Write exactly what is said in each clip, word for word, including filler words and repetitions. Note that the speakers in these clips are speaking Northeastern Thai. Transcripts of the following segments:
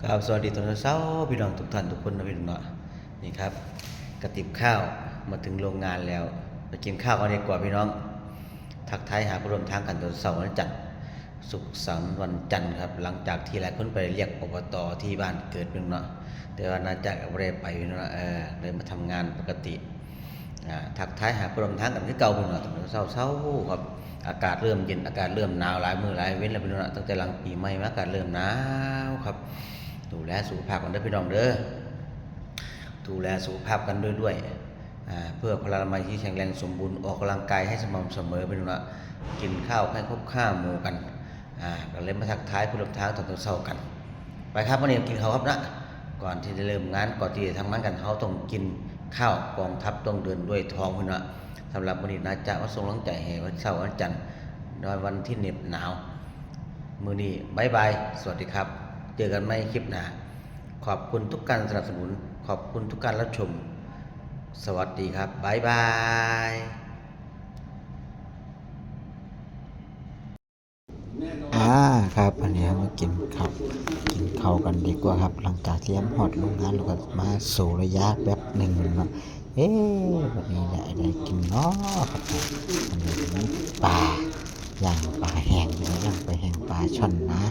ครับ สวัสดีตอนเช้าๆ พี่น้องทุกท่านทุกคนนะพี่น้องเนาะ นี่ครับ กระติบข้าวมาถึงโรงงานแล้ว ไปกินข้าวกันดีกว่าพี่น้อง ทักทายหาเพื่อนร่วมทางกันตอนเช้าวันจันทร์ สุขสันต์วันจันทร์ครับ หลังจากที่หลายคนไปเรียก อบต ที่บ้านเกิดพี่น้องเนาะ แต่ว่าน้าจักรบ่ได้ไปพี่น้องเนาะ เออ เลยมาทำงานปกติ อ่า ทักทายหาเพื่อนร่วมทางกันคือเก่าพี่น้องเนาะ ตอนเช้าๆ ครับ อากาศเริ่มเย็น อากาศเริ่มหนาวหลายมื้อหลายเว็นแล้วพี่น้องเนาะ ตั้งแต่หลังปีใหม่มาอากาศเริ่มหนาวครับ ดูแลสุขภาพกันเด้อพี่น้องเด้อ ดูแลสุขภาพกันด้วยด้วย อ่า เพื่อพลานามัยที่แข็งแรงสมบูรณ์ ออกกำลังกายให้สม่ำเสมอพี่น้องเนาะ กินข้าวให้ครบห้าหมู่กัน อ่า ก็เลยมาทักทายเพื่อนร่วมทางตอนเช้าๆ กัน ไปครับ วันนี้กินข้าวครับนะ ก่อนที่จะเริ่มงาน ก่อนที่จะทำงานกัน เราต้องกินข้าว กองทัพต้องเดินด้วยท้องพี่น้องเนาะ สำหรับมื้อนี้น้าจักรมาส่งกำลังใจให้วันเช้าวันจันทร์ ในวันที่เหน็บหนาว มื้อนี้บ๊ายบาย สวัสดีครับ เจอกันใหม่คลิปหน้า ขอบคุณทุกการสนับสนุน ขอบคุณทุกการรับชม สวัสดีครับ บ๊ายบาย อ่า ครับ อันนี้เรามากินข้าว กินข้าวกันดีกว่าครับ หลังจากที่เราฮอดโรงงาน เราก็มาสูดระยะแป๊บหนึ่งเนาะ เอ๊ะ วันนี้ได้อะไรกินเนาะครับ อันนี้มีปลา ย่างปลาแห้งอยู่นะ ย่างปลาแห้ง ปลาช่อนนะ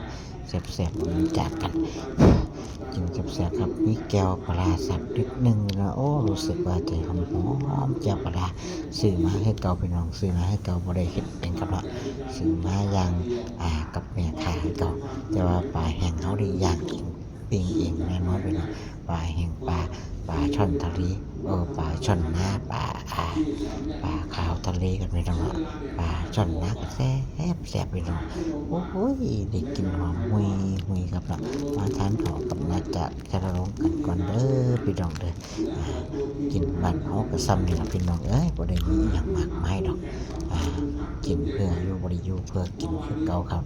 แซ่บๆ มาจากกัน กินแซ่บๆ ครับ มีแจ่วปลาร้าสับนิดนึงนะ โอ้ รู้สึกว่าจะหอมๆ แจ่วปลาร้า ซื้อมาให้เก่าพี่น้อง ซื้อมาให้เก่า บ่ได้เฮ็ดเองครับเนาะ ซื้อมาย่าง อ่า กับแม่ค้าให้เก่า แต่ว่าปลาแห้งเราได้ย่างเอง ปิ้งเองแน่นอนพี่น้อง ปลาแห้ง ปลา ปลาช่อนทะเล เออ ปลาช่อนนา ปลา อ่า ปลาขาวทะเลกันพี่น้องเนาะ ปลาช่อนนาก็แซ่บแซ่บพี่น้อง โอ้ย ได้กลิ่นหอมหุยหุยครับเนาะ มาทานข้าวกับน้าจักร จะลงกันก่อนเด้อพี่น้องเด้อ อ่า กินบ้านเฮาก็ส่ำนี่ล่ะพี่น้องเอ้ย บ่ได้มีอิหยังมากมายดอก อ่า กินเพื่ออยู่ บ่ได้อยู่เพื่อกินคือเก่าครับ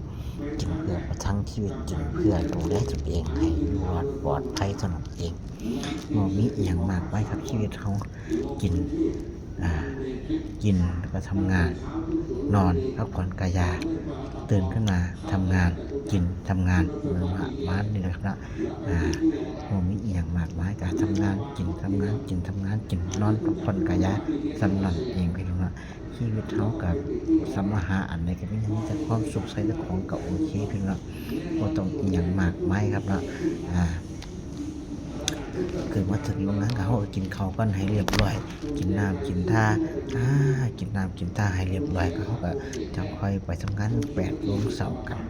กินเพื่อประทังชีวิต กินเพื่อดูแลตัวเองให้อยู่รอดปลอดภัยเท่านั้นเอง บ่มีอิหยังมากมายครับ ชีวิตเฮากิน อ่า กินแล้วก็ทำงาน นอนพักผ่อนกายา ตื่นขึ้นมาทำงาน กิน ทำงาน ประมาณนี้นะครับเนาะ อ่า บ่มีอิหยังมากมาย ก็ทำงาน กิน ทำงาน กิน ทำงาน กิน นอนพักผ่อนกายา ส่ำนั้นเองพี่น้องเนาะ ชีวิตเฮาก็สำมาหาอันใดก็มี มีแต่ความสุข ใส่แต่ของก็โอเคพี่น้องเนาะ บ่ต้องอิหยังมากมายครับเนาะ อ่า คือมาถึงโรงงานก็เฮาก็กินข้าวก่อนให้เรียบร้อย กินน้ำกินท่า อ่า กินน้ำกินท่าให้เรียบร้อย ก็เฮาก็จั่งค่อยไปทำงานแปดโมงเช้ากัน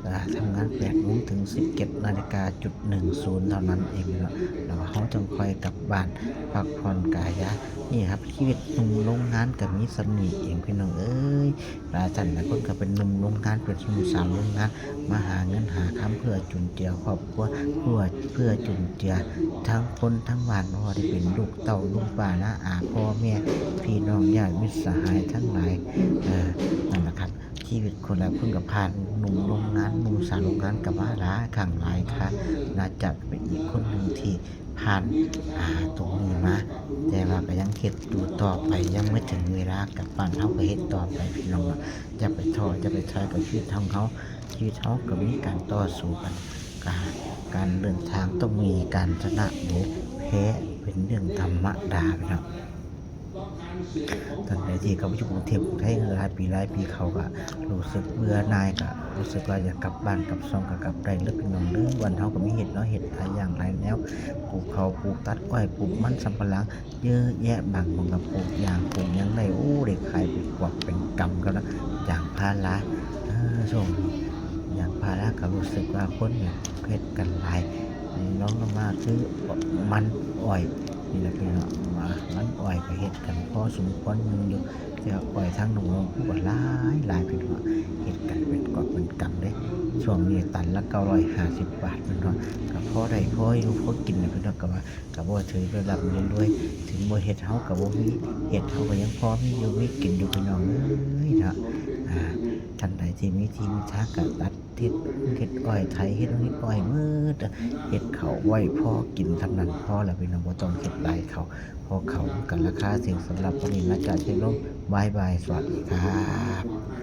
อ่า ทำงานแปดโมงถึงสิบเจ็ดนาฬิกาจุดหนึ่งศูนย์เท่านั้นเองเนาะ แล้วเฮาจั่งค่อยกลับบ้านพักผ่อนกายา นี่ครับ ชีวิตหนุ่มโรงงานก็มีส่ำนี้เองพี่น้องเอ้ย หลายท่านหลายคนก็เป็นหนุ่มโรงงาน เป็นหนุ่มสาวโรงงาน มาหาเงินหาคำเพื่อจุนเจือครอบครัว เพื่อ เพื่อจุนเจือทั้งคนทั้งบ้าน บ่ว่าจะเป็นลูกเต้าลูกป้าน้าอา พ่อแม่ พี่น้องญาติมิตรสหายทั้งหลาย เอ่อ นั่นแหละครับ ชีวิตคนละคนก็ผ่าน หนุ่มโรงงาน หนุ่มสาวโรงงานก็มาหลายครั้งหลายครา น่าจะเป็นอีกคนหนึ่งที่ผ่าน อ่า ตรงนี้มา แต่ว่าก็ยังเฮ็ดอยู่ต่อไป ยังไม่ถึงเวลากลับบ้าน เฮาก็เฮ็ดต่อไปพี่น้องเนาะ อย่าไปท้อ อย่าไปถอยกับชีวิตของเฮา ชีวิตเฮาก็มีการต่อสู้กัน การ การเดินทางต้องมีการชนะหรือแพ้ เป็นเรื่องธรรมดาพี่น้อง ท่านใดที่เขาอยู่กรุงเทพฯ กรุงไทยหลายปีหลายปี เขาก็รู้สึกเบื่อหน่าย ก็รู้สึกว่าอยากกลับบ้านกลับช่องก็กลับได้เด้อพี่น้องเด้อ บ้านเฮาก็มีเฮ็ดเนาะ เฮ็ดหลายอย่างหลายแนว ปลูกข้าว ปลูกตัดอ้อย ปลูกมันสำปะหลัง เยอะแยะ บางหม่องก็ปลูกยาง ปลูกหยังได้ โอ้ ได้ขายเป็นกอบเป็นกำกันละ ยางพารา เออ ช่วงนี้ยางพาราก็รู้สึกว่าคนเนี่ยเฮ็ดกันหลาย รองลงมาคือมันอ้อย นี่แหละพี่น้อง ว่ามันอ้อยก็เฮ็ดกันพอสมควรหนึ่งอยู่ แต่อ้อยทางหนองลงก็หลายหลายพี่น้อง เฮ็ดกันเป็นกอบเป็นกำเด้ ช่วงนี้ตันละเก้าร้อยห้าสิบบาทพี่น้อง ก็พอได้พออยู่พอกินนะพี่น้อง ก็ว่าก็บ่ถือว่าร่ำรวย ถึงบ่เฮ็ดเฮาก็บ่มี เฮ็ดเฮาก็ยังพอมีอยู่มีกินอยู่พี่น้องเอ้ยเนาะ อ่า ท่านใดที่มีที่มีทางก็ตัด เฮ็ด เฮ็ดอ้อยไถ เฮ็ด เฮ็ดอ้อยหมด เฮ็ดข้าวไว้พอกินเท่านั้นพอแล้วพี่น้อง บ่ต้องเฮ็ดหลาย ข้าว เพราะข้าวมันก็ราคาถูก สำหรับวันนี้นะจ๊ะ เชิญลง บ๊ายบาย สวัสดีครับ